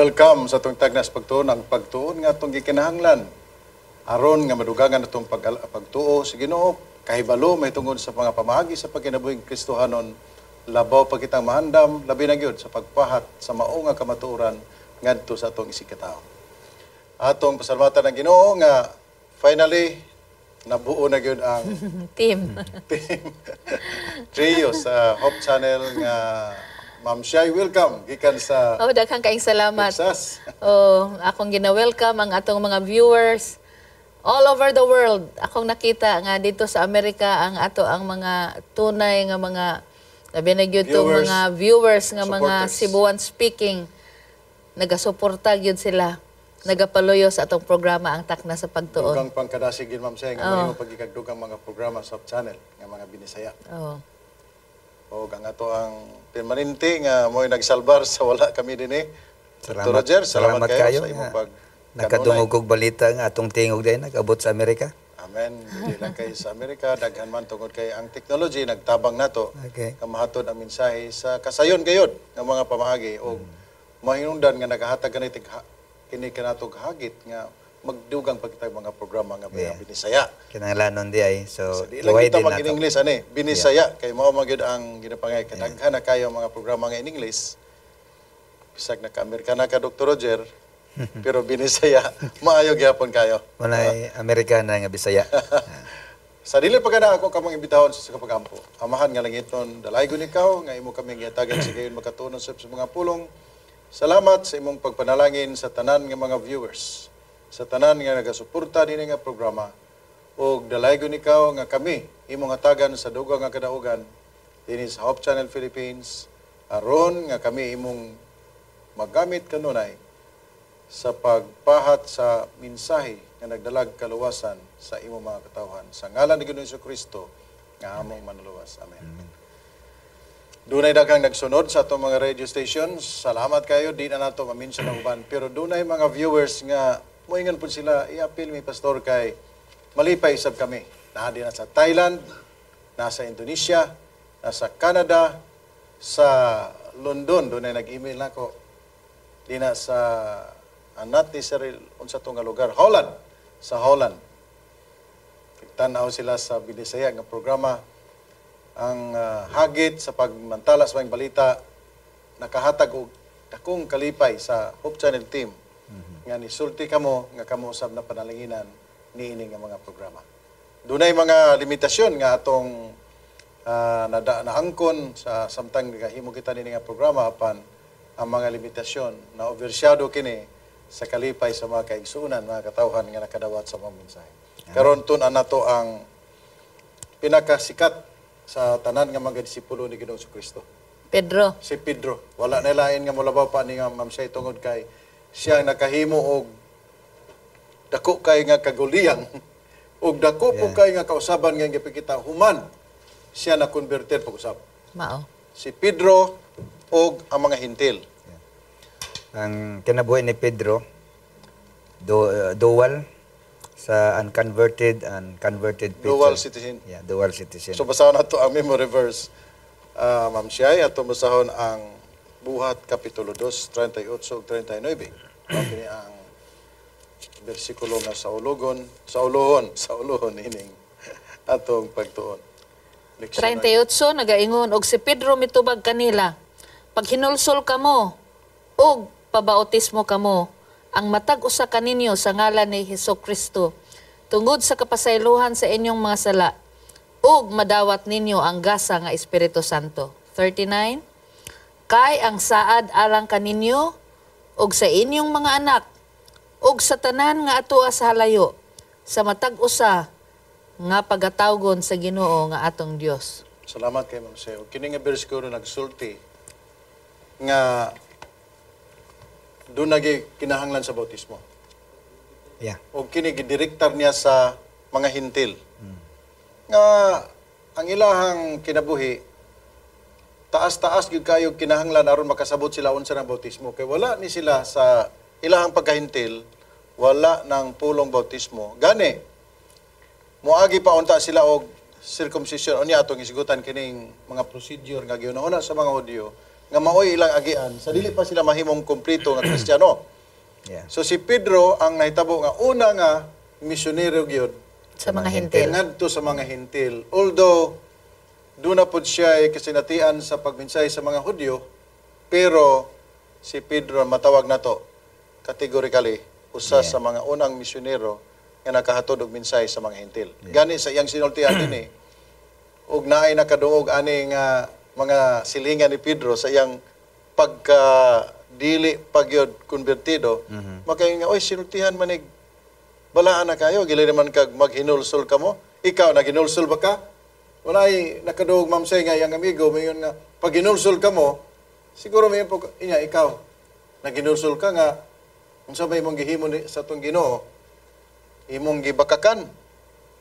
Welcome sa atong Tagna sa Pagtuo, ang pagtuon nga atong gikinahanglan aron nga madugangan atong pagtuo sa Ginoo, kahibalo mahitungod sa mga pamaagi sa pagkinabuhing Kristohanon, labaw pa kitang mahandam, labi na gyud sa pagpahat sa mao nga kamatuoran ngadto sa atong isigkatawo. Atong pasalamatan ang Ginoo nga finally nabuo na gyud ang team. Team trio sa Hope Channel nga Ma'am Shai, welcome gikan sa Oh, daghang kaayong salamat. Texas. Oh, akong gina-welcome ang atong mga viewers all over the world. Akong nakita nga dito sa Amerika ang ato ang mga tunay nga mga, labi na gyud tong viewers, mga viewers nga mga supporters. Cebuan speaking, nagasuporta gyud sila. Nagapaluyo sa atong programa, ang Takna sa Pagtuon. Dugang pangkadasig gid, Ma'am Shai, nga mahimo pagikagdugang mga programa sa Hope Channel nga mga Binisaya. O ang ato ang permanente nga mo'y nagsalbar sa wala kami dinhi. Salamat. Dr. Roger, salamat, Salamat kayo, kayo sa imong nga pag nakadungog og balita nga atong tingog din nag-abot sa Amerika. Amen. Dili lang kay sa Amerika, daghan man tungod kay ang technology nagtabang nato nga mahatod ang mensahe sa kasayon gayod nga mga pamaagi og mahinungdan nga nagahatag kani kini kanatog hagit nga magdugang pa kitag mga programa nga Binisaya. Kinahanglanon di ay. So, So, di lang luway kita din mag nato. English ani, Binisaya kay mao man gyud ang ginapangay kay daghan na kayo mga programa nga in English. Bisag naka-Amerikana ka, Dr. Roger, pero Binisaya maayo gyapon kayo. Walay Amerikana nga Bisaya. Sa dili pa kana ako kamong imbitahon sa kapagampo. Amahan nga langiton, dalaygon ikaw nga imo kami gihatagan sa gayon makatunon sa mga pulong. Salamat sa imong pagpanalangin sa tanan nga mga viewers, sa tanan nga nagasuporta nini nga programa. Ug dalaygon ikaw nga kami imong hatagan sa dugang nga kadaugan dinhi sa Hope Channel Philippines aron nga kami imong magamit kanunay sa pagpahat sa mensahe nga nagdalag kaluwasan sa imong mga katawhan. Sa ngalan ni Ginoong Kristo nga among manluluwas. Amen. Dunay daghang nagsunod sa atong mga radio stations. Salamat kayo. Di na nato ma-mention ang uban. Pero dunay mga viewers nga moingon pud sila, i-appeal mi, Pastor, kay malipay sab kami. Naa na sa Thailand, nasa Indonesia, nasa Canada, sa London, dunay nag-email nako. Di na sa anat ni Cyril unsa to nga lugar, Holland, sa Holland. Tanaw sila sa Binisaya nga programa, ang hagit sa pagmantala sa mga balita nakahatag og dakong kalipay sa Hope Channel team nga nisulti kamo nga kamo usab na panalanginan niini nga mga programa. Dunay mga limitasyon nga atong naangkon sa samtang nagahimo kita nini nga programa, apan ang mga limitasyon na overshadow kini sa kalipay sa mga kaigsuonan, mga katawhan nga nakadawat sa mga mensahe. Karon tun-an nato ang pinakasikat sa tanan nga mga disipulo ni Ginoong Kristo. Pedro. Si Pedro. Wala na lain nga molabaw pa ni nga Ma'am Shay tungod kay siya ang nakahimo og dako kay nga kaguliyang og dako po kay nga kausaban nga gipakita human siya na converted pag-usab. Mao. Si Pedro og ang mga Hentil. Ang kinabuhi ni Pedro, dual sa unconverted and converted picture. Dual citizen. Yeah, dual citizen. So basahon nato ang memory verse. Ma'am Shay, ato basahon ang Buhat Kapitulo 2, 38 ug 39. Mao kini ang bersikulo nga sa ulohon ining atong pagtuon. Leksyon 38 nagaingon, "Og si Pedro mitubag kanila, 'Paghinulsol kamo ug pabautismo kamo ang matag usa kaninyo sa ngalan ni Hesus Kristo tungod sa kapasaylohan sa inyong mga sala ug madawat ninyo ang gasa nga Espiritu Santo.'" 39, "Kay ang saad alang kaninyo ug sa inyong mga anak ug sa tanan nga atoa sa halayo, sa matag usa nga pagatawgon sa Ginoo nga atong Dios." Salamat kay Ma'am Seo. Kini nga bersikulo nagsulti nga doon nagi kinahanglan sa bautismo. O kini gidirektar niya sa mga Hentil. Nga ang ilahang kinabuhi, taas-taas gyud kayo kinahanglan aron makasabot sila unsa ng bautismo kay wala ni sila sa ilahang pagkahintil, wala ng pulong bautismo. Gani moagi pa unta sila og circumcision. Unya atong isgutan kining mga procedure nga giunahuna sa mga Hudyo. Nga maoy ilang agian sa dili pa sila mahimong kumpleto nga Kristiyano. So si Pedro ang nahitabo nga una nga misyonero gyud sa mga Hentil. Ngadto sa mga Hentil. Although doon na pod siya ay kasinatian sa pagmensahe sa mga Hudyo, pero si Pedro matawag nato categorically usa sa mga unang misyonero nga nakahatod og mensahe sa mga Hentil. Gani sa iyang sinultian dinhi og naay nakadungog ani nga mga silingan ni Pedro sa iyang pagka dili pagyod konbertido, makaingon nga, "Oy, sinultihan manig balaan na kayo, gili naman kag maghinulsol ka mo. Ikaw, naghinulsol ba ka?" Walay nakadungog, ma'am, say nga iyang amigo mayon nga pag hinulsol ka mo, siguro mayon po inya, "Ikaw, naghinulsol ka nga unsa ba imong gihimo ni sa atong Ginoo? Imong gibakakan,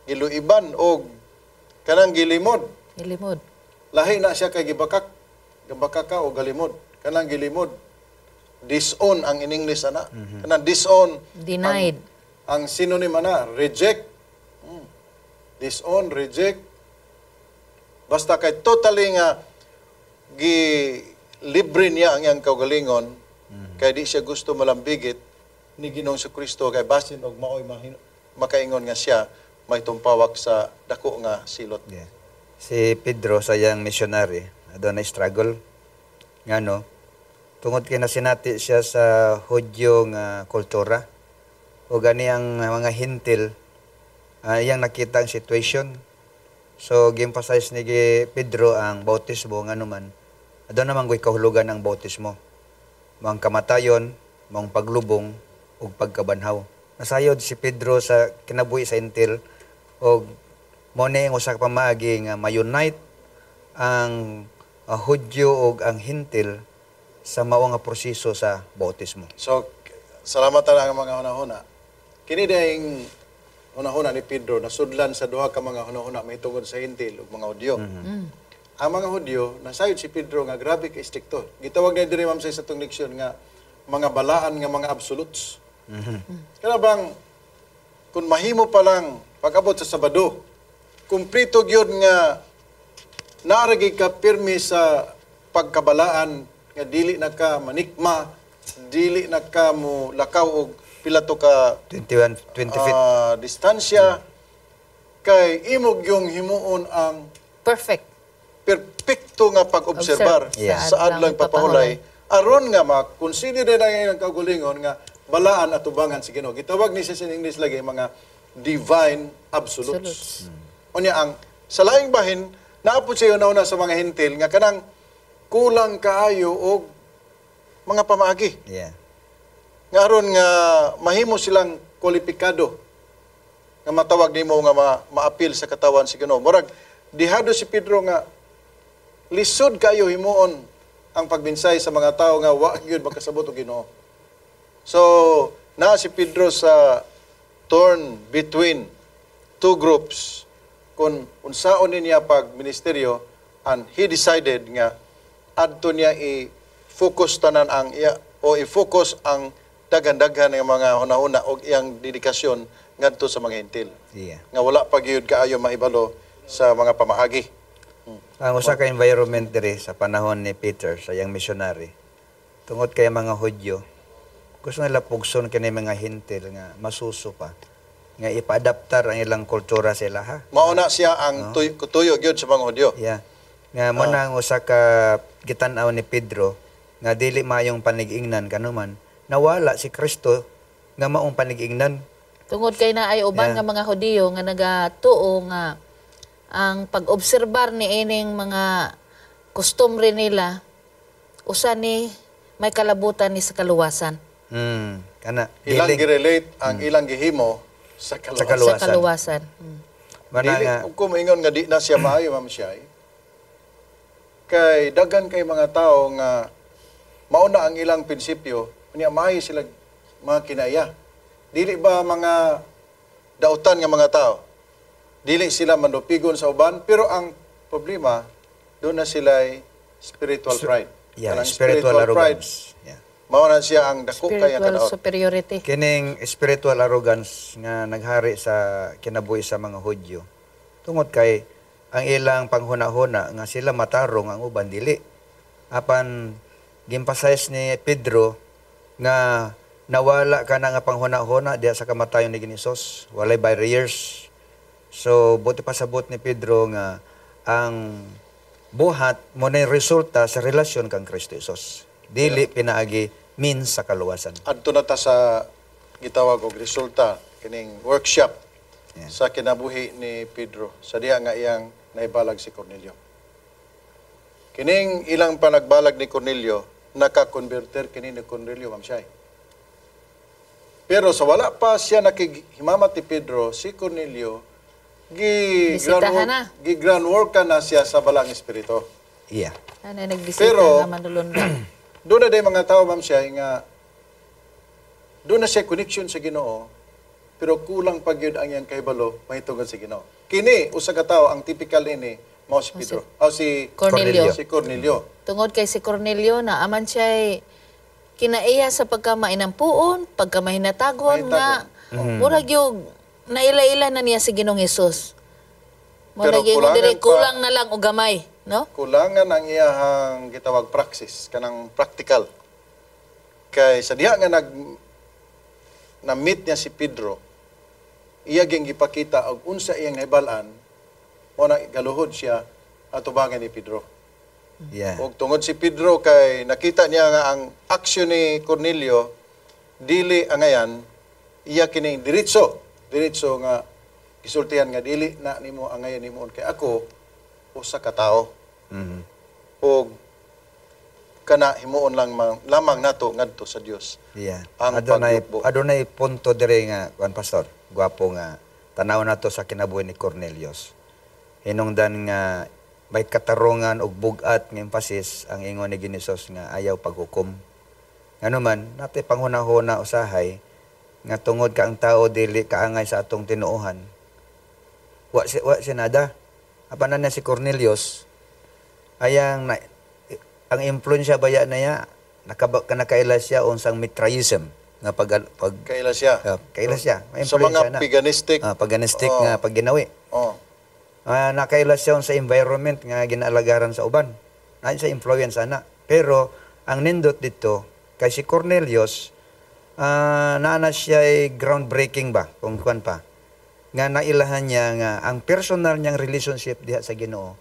giluiban og kanang gilimod." Ilimod. Lahi na siya kay gibakak. Gibakak ka o galimod. Kanang gilimod. Disown ang in English ana. Kanang disown. Denied. Ang synonym ana, reject. Disown, reject. Basta kay totally nga gi libre niya ang iyang kaugalingon kay di siya gusto malambigit ni Ginoong Kristo kay basin og maoy makaingon nga siya may tumpawak sa dako nga silot. Yeah. Si Pedro sa iyang missionary, doon na struggle. Ngano, tungod kay nasinati siya sa Hudyo nga kultura. O gani ang mga Hentil, iyang nakita ang situation. So, gi-emphasize ni Pedro ang bautismo, ngano man doon naman go'y kahulugan ang bautismo. Mga kamatayon, mga paglubong, ug pagkabanhaw. Nasayod si Pedro sa kinabuhi sa Hentil og mo ni ang usa ka pamaagi nga ma-unite ang Hudyo ug ang Hentil sa mao nga proseso sa bautismo. So, salamat na ang mga hunahuna. Kini dayng hunahuna ni Pedro nasudlan sa duha ka mga hunahuna mahitungod sa Hentil ug mga Hudyo. Ang mga Hudyo, nasayod si Pedro nga grabe ka istrikto. Gitawag na diri, ma'am, sa atong leksyon nga mga balaan nga mga absolutes. Kana bang kung mahimo pa lang pag-abot sa Sabado, kumpleto gyud nga naaragi ka pirmi sa pagkabalaan nga dili na ka manikma, dili na ka mo lakaw og pila to ka 21, 20 feet. Distansya kay imog yung himuon ang Perfect. Perpekto nga pag-obserbar Observe sa adlang papahulay aron nga ma-consider na ngayon ang kaugalingon nga balaan at tubangan si Ginoo. Gitawag ni siya sa English lagi mga divine absolutes. Absolutes. Unya ang sa laing bahin naapod siya una sa mga Hentil nga kanang kulang kaayo og mga pamaagi. Nga aron nga mahimo silang kwalipikado nga matawag nimo nga maapil sa katawan si Ginoo. Murag dihado si Pedro nga lisod kayo himuon ang pagbinsay sa mga tao nga wa gyud makasabot og Ginoo. So, naa si Pedro sa torn between two groups kung unsaon niya pag ministeryo, and he decided nga adto niya i-focus tanan ang iya o i-focus ang daghan-daghan ng mga hunahuna og iyang dedikasyon ngadto sa mga Hentil nga wala pa gyud kaayo mahibalo sa mga pamaagi. Ang usa ka environment diri sa panahon ni Peter sa iyang missionary. Tungod kay mga Hudyo, gusto nila pugson kini mga Hentil nga masuso pa nga ipa-adaptar ang ilang kultura sa ila ha. Mao na siya ang tuyo gyud sa mga Hudyo. Yeah. Nga mo na ang usa ka gitan-aw ni Pedro nga dili maayong panig-ingnan kanuman nawala si Kristo nga maong panig-ingnan. Tungod kay naay uban nga mga Hudiyo nga nagatuo nga ang pag-obserbar ni ining mga kostumbre nila usa ni may kalabutan ni sa kaluwasan. Kana Ilang dili girelate ang ilang gihimo sa kaluwasan. Sa kaluwasan. Sa kaluwasan. Mana Dili nga ko moingon nga di na siya maayo, ma'am, siya. Eh. Kay daghan kay mga tao nga mauna ang ilang prinsipyo, unya maayo sila mga kinaya. Dili ba mga dautan nga mga tao? Dili sila manupigon sa uban, pero ang problema doon na sila spiritual pride. Yeah, Kanang spiritual pride. arrogance. Yeah. Mao na siya ang dako kay ang Spiritual kadaot. superiority. Kining spiritual arrogance nga naghari sa kinabuhi sa mga Hudyo. Tungod kay ang ilang panghuna-huna nga sila matarong, ang uban dili. Apan gi-emphasize ni Pedro nga nawala ka na nga panghuna-huna diha sa kamatayon ni Hesus, walay barriers. So buot ipasabot ni Pedro nga ang buhat mao na resulta sa relasyon kang Kristo Jesus. Dili pinaagi means sa kaluwasan. Adto na ta sa gitawag og resulta kining workshop sa kinabuhi ni Pedro sa diha nga iyang naibalag si Cornelio. Kining ilang panagbalag ni Cornelio, nakakonverter kini ni Cornelio, Ma'am Shai. Pero sa wala pa siya nakighimamat ni Pedro, si Cornelio gi Bisitahan groundwork, na. Gi groundwork na siya sa Balaang Espiritu. Ano, nagbisita nga manulundag. Doon na day mga tao, Ma'am Shai, nga doon na siya connection sa Ginoo, pero kulang pa gyud ang iyang kahibalo mahitungod sa Ginoo. Kini usa ka tawo ang typical ini mao si Pedro. O si Cornelio. Si Cornelio. Tungod kay si Cornelio na aman siya kinaiya sa pagkamainampuon, pagkamahinatagon nga murag yung naila-ila na niya si Ginoong Hesus. Pero Murag yung kulangan diri kulang na lang og gamay, no? Kulangan ang iyahang gitawag praxis, kanang practical. Kay sa diha nga nag na-meet niya si Pedro, iya gyud gipakita og unsa iyang nahibal-an, mo na galuhod siya atubangan ni Pedro. Og tungod si Pedro kay nakita niya nga ang aksyon ni Cornelio dili angayan, iya kining diretso diretso nga gisultihan nga dili na nimo angayan himuon kay ako usa ka tawo. Og kana himuon lang lamang nato ngadto sa Dios. Ang Adunay paglukbo. Adunay punto dire nga kuan, pastor. Gwapo nga tanaw nato sa kinabuhi ni Cornelius. Hinungdan nga may katarungan ug bug-at nga emphasis ang ingon ni Ginoong nga ayaw paghukom. Ngano man natay panghunahuna usahay nga tungod ka ang tao dili kaangay sa atong tinuohan. Wa si nada. Apan na si Cornelius ayang na, ang impluwensya baya na niya nakaila siya unsang Mithraism nga pag pag Kaila siya. Kaila siya. May Sa mga impluwensya na. Paganistic. Paganistic nga pagginawi. Nakaila siya sa environment nga ginaalagaran sa uban. Naa sa influence ana. Pero ang nindot dito kay si Cornelius, naa na siya ay groundbreaking ba kung kuan pa nga nailahan niya nga ang personal niyang relationship diha sa Ginoo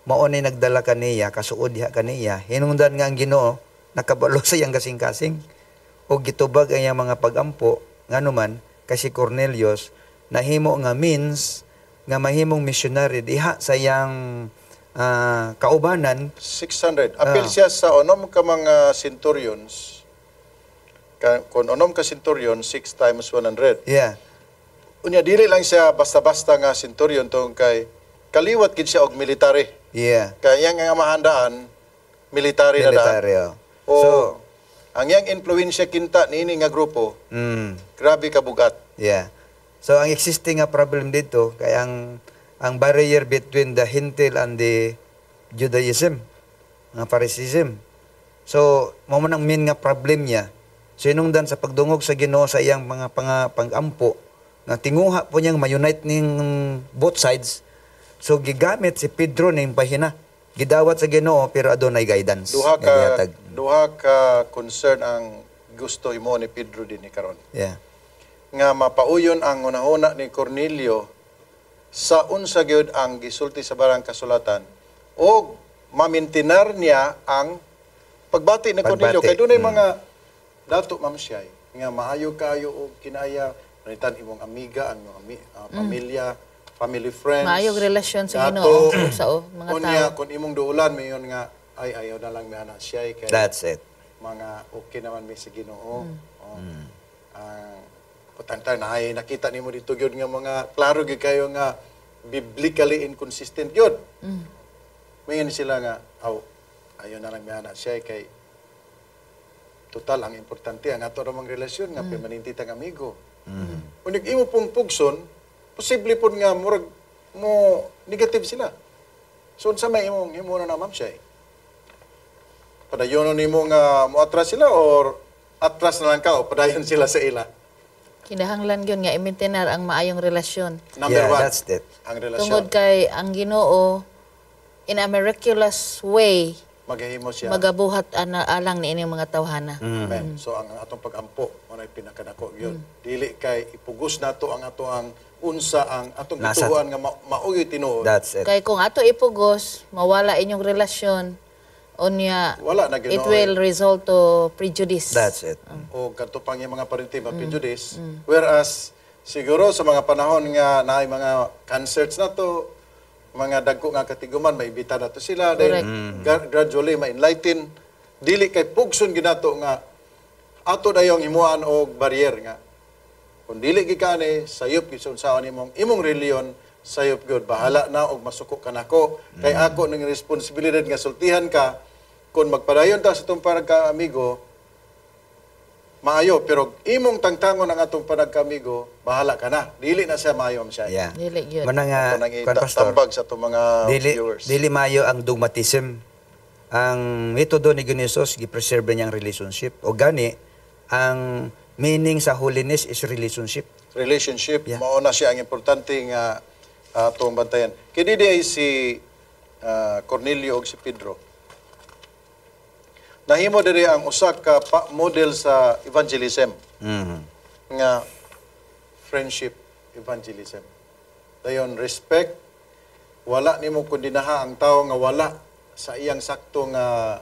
mao ni nagdala kaniya kasuod diha kaniya, hinungdan nga ang Ginoo nakabalo sa iyang kasing-kasing o gitubag ang iyang mga pagampo. Ngano man kay si Cornelius nahimo nga means nga mahimong missionary diha sa iyang kaubanan. 600. Apil siya sa unom ka mga centurions. Kung unom ka centurion, 6 times 100. Unya dili lang siya basta-basta nga centurion tungod kay kaliwat gid siya og military. Kaya iyang nga mahandaan military na daan. Military, oh. O, So ang iyang influensya kinta niini nga grupo, grabe ka bugat. Yeah. So ang existing nga problem dito kay ang barrier between the Gentile and the Judaism, nga Phariseeism. So mao man ang main nga problem niya. So hinungdan sa pagdungog sa Ginoo sa iyang mga pangampo nga tinguha po niyang ma-unite ning both sides. So gigamit si Pedro ning pahina. Gidawat sa Ginoo pero adunay guidance Duha nga ka gihatag. Duha ka concern ang gusto himo ni Pedro dinhi karon. Nga mapauyon ang hunahuna ni Cornelio sa unsa gyud ang gisulti sa Balaang Kasulatan o mamintinar niya ang pagbati ni Cornelio Pagbati. Kay dunay mga dato, Ma'am Shai, nga maayo kayo og kinaya panitan imong amiga, ang imong pamilya, family friends. Maayog relasyon sa Dato. Ginoo ug sa mga Unya, tao. kung imong duulan mayon nga ay ayaw na lang mi ana siya kay That's it. Mga okay naman mi sa Ginoo. Oh. Ang potanta na ay nakita nimo dito gyud nga mga klaro gyud kayo nga biblically inconsistent gyud. Mayon sila nga aw ayaw na lang mi ana siya kay total ang importante ang ato ramang relasyon nga permanente tang amigo. Unig imo pong pugson, posible pud nga murag mo negative sila. So unsa may imong himo na, Ma'am siya? Padayonon nimo nga mo atras sila or atras na lang ka o padayon sila sa ila? Kinahanglan gyud nga i-maintain ang maayong relasyon. Number Yeah, one, that's it. ang relasyon. Tungod kay ang Ginoo in a miraculous way Magahimo siya. Magabuhat ana alang ni inyong mga tawhana. Amen. So ang atong pagampo mao nay pinakadako gyud. Dili kay ipugos nato ang ato ang unsa ang atong gituohan nga maoy tinuod. That's it. Kay kung ato ipugos, mawala inyong relasyon, unya Wala na it Ginoo. will result to prejudice. That's it. O kadto pang iyang mga parente ma-prejudice. Whereas siguro sa mga panahon nga naay mga concerts na to, mga dagko nga katiguman, maimbita na to sila, then gradually ma-enlighten. Dili kay pugson ginato nga ato dayong himuan og barrier nga kung dili gid kani sayop gyud sa unsaon imong imong reliyon, sayop gyud, bahala na og masuko ka nako, kay ako ning responsibilidad nga sultihan ka. Kung magpadayon ta sa atong panagkaamigo, maayo, pero imong tangtangon ang atong panagkaamigo, bahala ka na, dili na siya maayo siya. Dili gyud. Mana nga Ato nang kuan, Pastor, itambag sa atong mga dili viewers. Dili maayo ang dogmatism. Ang metodo ni Ginoo, gi-preserve niya ang relationship. O gani ang meaning sa holiness is relationship. Relationship. Mao na siya ang importante nga atong bantayan. Kini di ay si Cornelio ug si Pedro, nahimo diri ang usa ka model sa evangelism nga friendship evangelism. Dayon respect, wala nimo kondinaha ang tao nga wala sa iyang sakto nga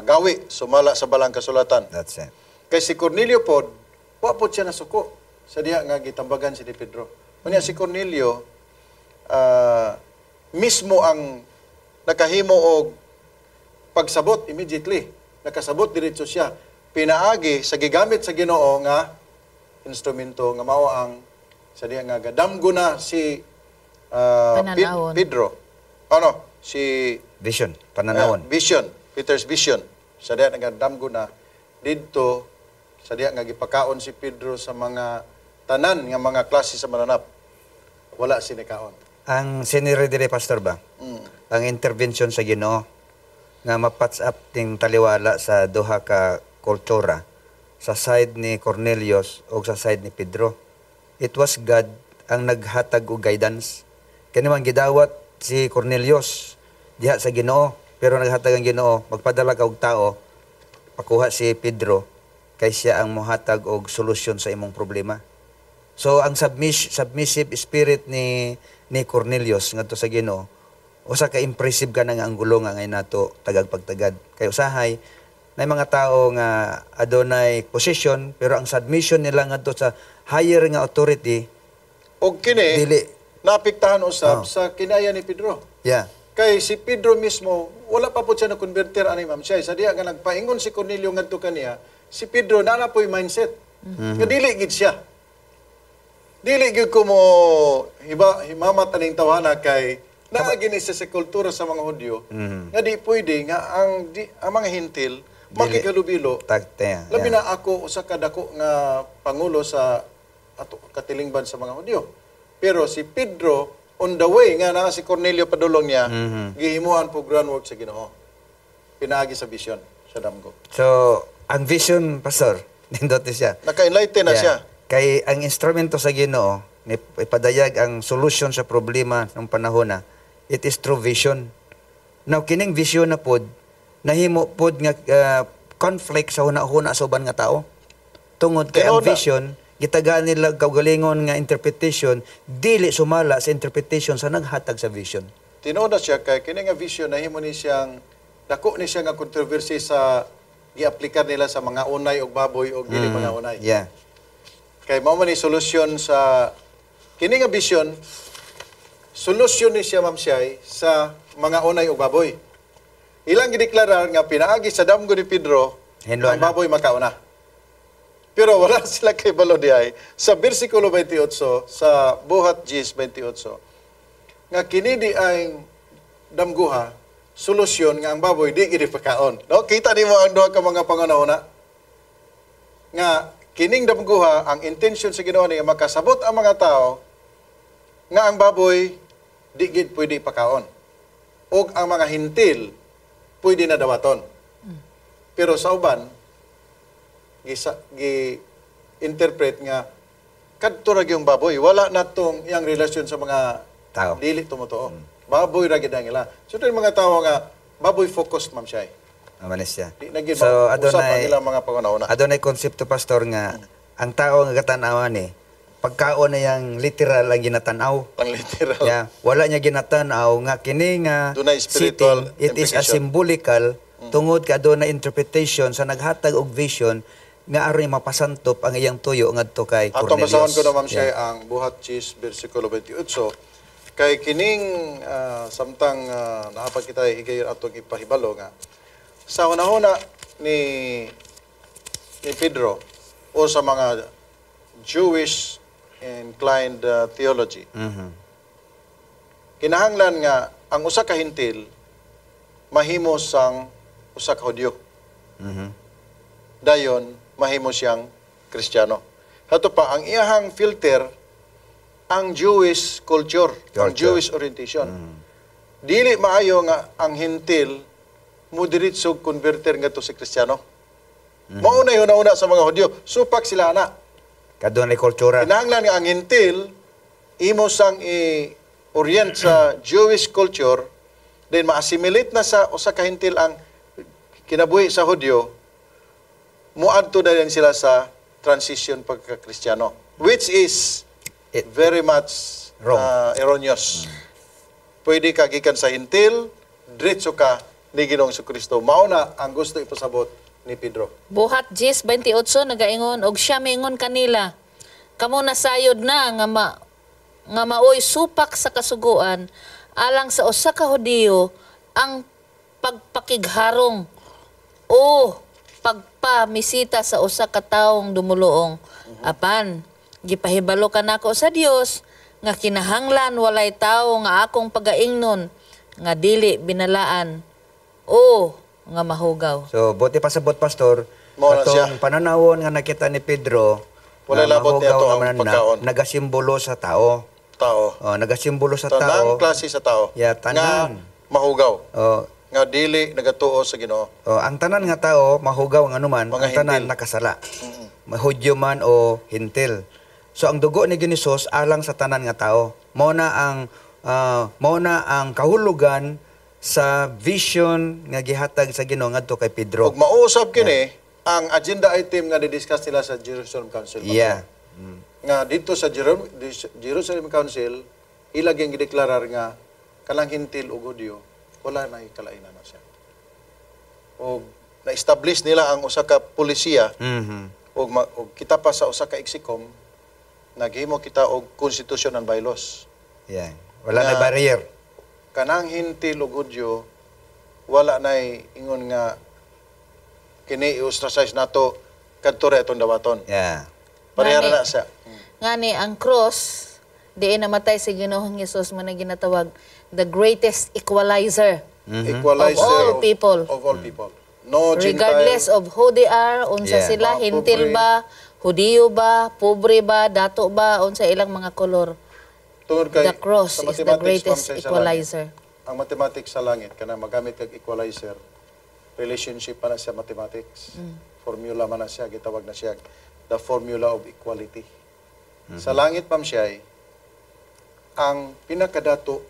gawi sumala sa balang kasulatan. That's it. Kay si Cornelio pod, wa pod siya nasuko sa diha nga gitambagan si ni Pedro. Unya si Cornelio mismo ang nakahimo og pagsabot immediately. Nakasabot diretso siya. Pinaagi sa gigamit sa Ginoo nga instrumento nga mao ang sa diha nga gadamgo na si Pananawon. Pedro. Ano? Si Vision, pananawon. Vision, Peter's vision. Sa diha nga damgo na didto sa diha nga gipakaon si Pedro sa mga tanan nga mga klase sa mananap. Wala sinikaon. Ang sinire dire, Pastor, ba? Ang intervention sa Ginoo nga mapatch up ting taliwala sa duha ka kultura, sa side ni Cornelius o sa side ni Pedro. It was God ang naghatag og guidance. Kani man gidawat si Cornelius diha sa Ginoo, pero naghatag ang Ginoo, magpadala ka og tao, pakuha si Pedro kay siya ang mohatag og solusyon sa imong problema. So ang submissive spirit ni Cornelius ngadto sa Ginoo, usa ka impressive ka nga anggulo nga ngay nato tagag pagtagad. Kay usahay na mga tao nga adunay position, pero ang submission nila ngadto sa higher nga authority Og kini dili naapektahan usab Oh. sa kinaya ni Pedro. Kay si Pedro mismo, wala pa po siya na-converter ani, ma'am siya. Sa diha nga nagpaingon si Cornelio ngadto kaniya, si Pedro naa na po'y mindset nga dili gid siya. Dili gid ko mo hiba himamat aning tawhana kay naa gini siya sa kultura sa mga Hudyo nga di pwede nga ang mga Hentil makikalubilo. Labi na ako, usa ka dako nga pangulo sa ato katilingban sa mga Hudyo. Pero si Pedro, on the way nga naa si Cornelio padulong niya, gihimuan po groundwork sa Ginoo. Pinaagi sa vision sa damgo. So ang vision, Pastor, nindot ni siya. Naka-enlighten na siya. Kay ang instrumento sa Ginoo ni ipadayag ang solusyon sa problema ng panahon na it is through vision. Now kining vision na pod nahimo pod nga conflict sa huna-huna sa uban nga tao. Tungod kay ang Tinuod na. vision gitagaan nila kaugalingon nga interpretation, dili sumala sa interpretation sa naghatag sa vision. Tinuod na siya kay kini nga vision nahimo ni siyang dako ni siya nga controversy sa giaplikar nila sa mga unay og baboy og dili mga unay. Kay mao man ni solusyon sa kini nga vision, solusyon ni siya, Ma'am Siyay, sa mga unay og baboy. Ilang gideklarar nga pinaagi sa damgo ni Pedro Hinlo ang na. Baboy makauna. Pero wala sila kay balo diay sa bersikulo 28 sa Buhat 10:28 nga kini di ay damguha solusyon nga ang baboy di gid pakaon. No, kita nimo ang duha ka mga pangunahuna nga kining damguha, ang intention sa Ginoo ni makasabot ang mga tao nga ang baboy di gid pwede pakaon ug ang mga Hentil pwede na dawaton. Pero sa uban gisa, gi interpret nga kadto ra gyung baboy, wala na tong iyang relasyon sa mga Tao. Dili tumutuo. Baboy ra gid ang ila. So dili mga tao nga Baboy focused, ma'am siya. Amo na siya. Di na gyud So mausap ang adunay ilang mga pangunahuna. Adunay konsepto, pastor, nga ang tao nga gatanawan ni pagkaon na yang literal ang ginatanaw. Ang literal. Yeah, wala niya ginatanaw nga kini nga Dunay spiritual sitting, it is a implication. Symbolical tungod ka aduna interpretation sa naghatag og vision nga aron mapasantop ang iyang tuyo ngadto kay Atong Cornelius. basahon ko na, ma'am siya, ang Buhat 10 versikulo 28 kay kining samtang naa pa kita higayon atong ipahibalo nga sa hunahuna ni Pedro o sa mga Jewish inclined theology, kinahanglan nga ang usa ka Hentil mahimo sang usa ka Hudyo, dayon mahimo siyang Kristiyano. Hato pa ang iyahang filter ang Jewish culture, ang Culture. Jewish orientation. Dili maayo nga ang Hentil mo diretso converter ngadto sa Kristiyano. Mao na una sa mga Hudyo, supak sila na. Kadunay kultura. Kinahanglan nga ang Hentil imo sang i-orient sa Jewish culture, then ma-assimilate na sa usa ka Hentil ang kinabuhi sa Hudyo, muadto na din sila sa transition pagka-Kristiyano, which is very much Wrong. Erroneous. Pwede ka gikan sa Hentil, diretso ka ni Ginoong Kristo. Mao na ang gusto ipasabot ni Pedro. Buhat 10:28 nagaingon, og siya miingon kanila, "Kamo nasayod na nga maoy supak sa kasuguan alang sa usa ka Hudiyo ang pagpakigharong o pagpamisita sa usa ka tawong dumuluong. Apan gipahibalo kanako sa Dios nga kinahanglan walay tawo nga akong pagaingnon nga dili binalaan o nga mahugaw." So buti pasabot, pastor, Mao na siya. katong pananawon nga nakita ni Pedro Walay nga labot mahugaw niya to nga ang manana, pagkaon. Nagasimbolo sa tao. Tao. Oh, nagasimbolo sa Tanang tao. Klase sa tao. Yeah, tanan. Nga mahugaw. Oh, Nga dili nagatuo sa Ginoo. Oh, ang tanan nga tao mahugaw nga anuman, Mga ang tanan Hentil. nakasala. Mahudyo man o Hentil. So ang dugo ni Ginisos alang sa tanan nga tao. Mao na ang kahulugan sa vision nga gihatag sa Ginoo ngadto kay Pedro. Ug mauusab kini ang agenda item nga di-discuss nila sa Jerusalem Council. Nga dito sa Jerusalem Council ila gyud gideklarar nga kanang Hentil ug Hudyo wala na kalainan na siya. Og na-establish nila ang usa ka polisiya ug kita pa sa usa ka execom naghimo kita og constitution and bylaws. Yeah. Wala na barrier. Kanang Hentil ug Hudyo wala nay ingon nga kini i-ostracize nato, kadto ra itong dawaton. Pareha ra na siya. Ngani ang cross diin namatay si Ginoong Hesus man na ginatawag the greatest equalizer Equalizer of all people. Of all people. No Regardless Gentile. Of who they are, unsa sila, Mga Hentil pobre. ba, Hudiyo ba, pobre ba, dato ba, unsa ilang mga kolor. Tungod kay The cross sa is the mathematics, greatest ma'am, sa equalizer. langit, ang mathematics sa langit kana magamit kag equalizer, relationship pa na siya mathematics. Formula man na siya, gitawag na siya the formula of equality. Sa langit, ma'am, siya ay ang pinakadato,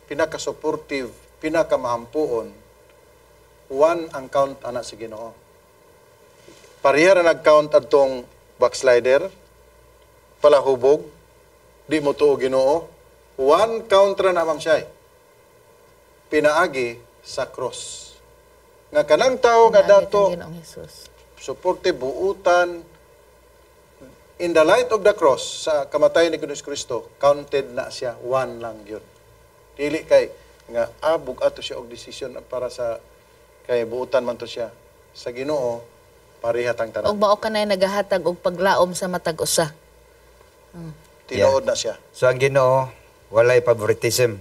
pinaka-supportive, pinakamahampuon, one ang count ana sa Ginoo. Pareha ra nag-count adtong backslider, palahubog, di mo tuo Ginoo. One count ra na, ma'am siya. Pinaagi sa cross. Nga kanang tao nga Pinaagi dato kang Ginoong Hesus. Suporte buutan, in the light of the cross sa kamatayon ni Ginoong Kristo, counted na siya, one lang yun. Dili kay nga bug ato siya og desisyon para sa kay buutan man to siya sa Ginoo, pareha tang tanan. Ug mao kanay nagahatag og paglaom sa matag usa. Tinuod na siya. So ang Ginoo walay favoritism.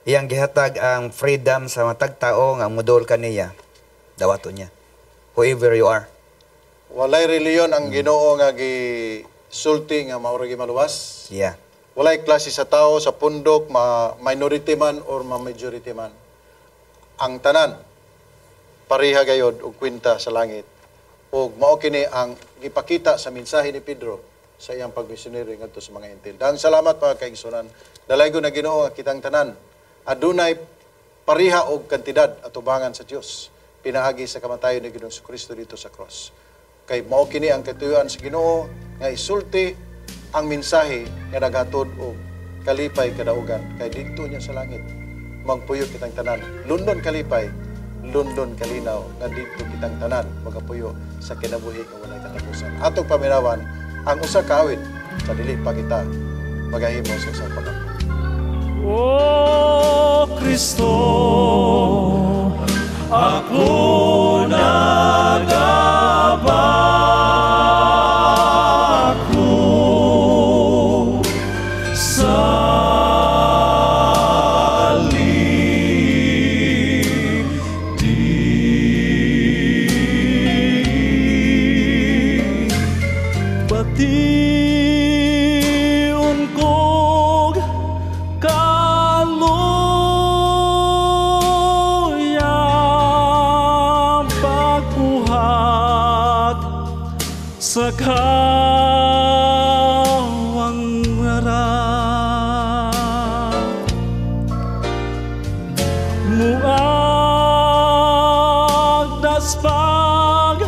Iyang gihatag ang freedom sa matag tao nga mudol kaniya. Dawato niya. Whoever you are. Walay reliyon ang Ginoo nga gisulti nga mao ra gi maluwas. Walay klase sa tao sa pundok, ma minority man or ma majority man. Ang tanan pareha gayod og kwenta sa langit. Ug mao kini ang gipakita sa mensahe ni Pedro sa iyang pagmisyonero ngadto sa mga Hentil. Daghang salamat, mga kaigsunan. Dalaygon na Ginoo nga kitang tanan adunay Pareha og kantidad atubangan sa Dios pinaagi sa kamatayon ni Ginoong Kristo dito sa cross. Kay mao kini ang katuyuan sa Ginoo nga isulti ang mensahe nga naghatod og kalipay kadaugan, kay didto niya sa langit magpuyo kitang tanan, lundon kalipay, lundon kalinaw, nga didto kitang tanan magapuyo sa kinabuhi nga walay katapusan. Atong paminawan ang usa ka awit sa dili pa kita magahimo sa usang pag-ampo. O Kristo, ako nagabako sa di Bation kog kaluya, pagbuhat sa kawangara. Muagdas pag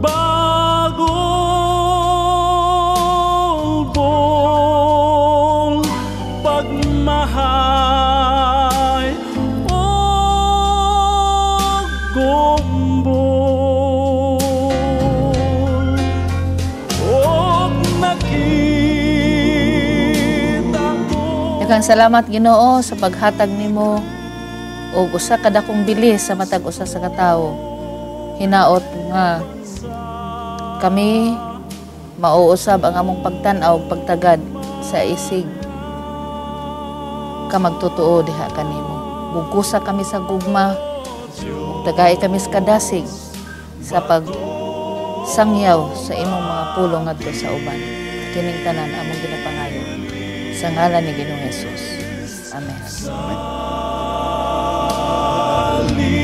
bagulbol, pagmahay og gumbol, og nakita ko. Daghang salamat, Ginoo, sa paghatag nimo og usa ka dakong bili sa matag usa sa katawo. Hinaot nga kami mauusab ang among pagtan-aw ug pagtagad sa isig ka magtotoo diha kanimo. Bugkosa kami sa gugma ug tagai kami sa kadasig sa pag sangyaw sa imong mga pulong ngadto sa uban. Kining tanan among ginapangayo sa ngalan ni Ginoong Hesus. Amen. Amen.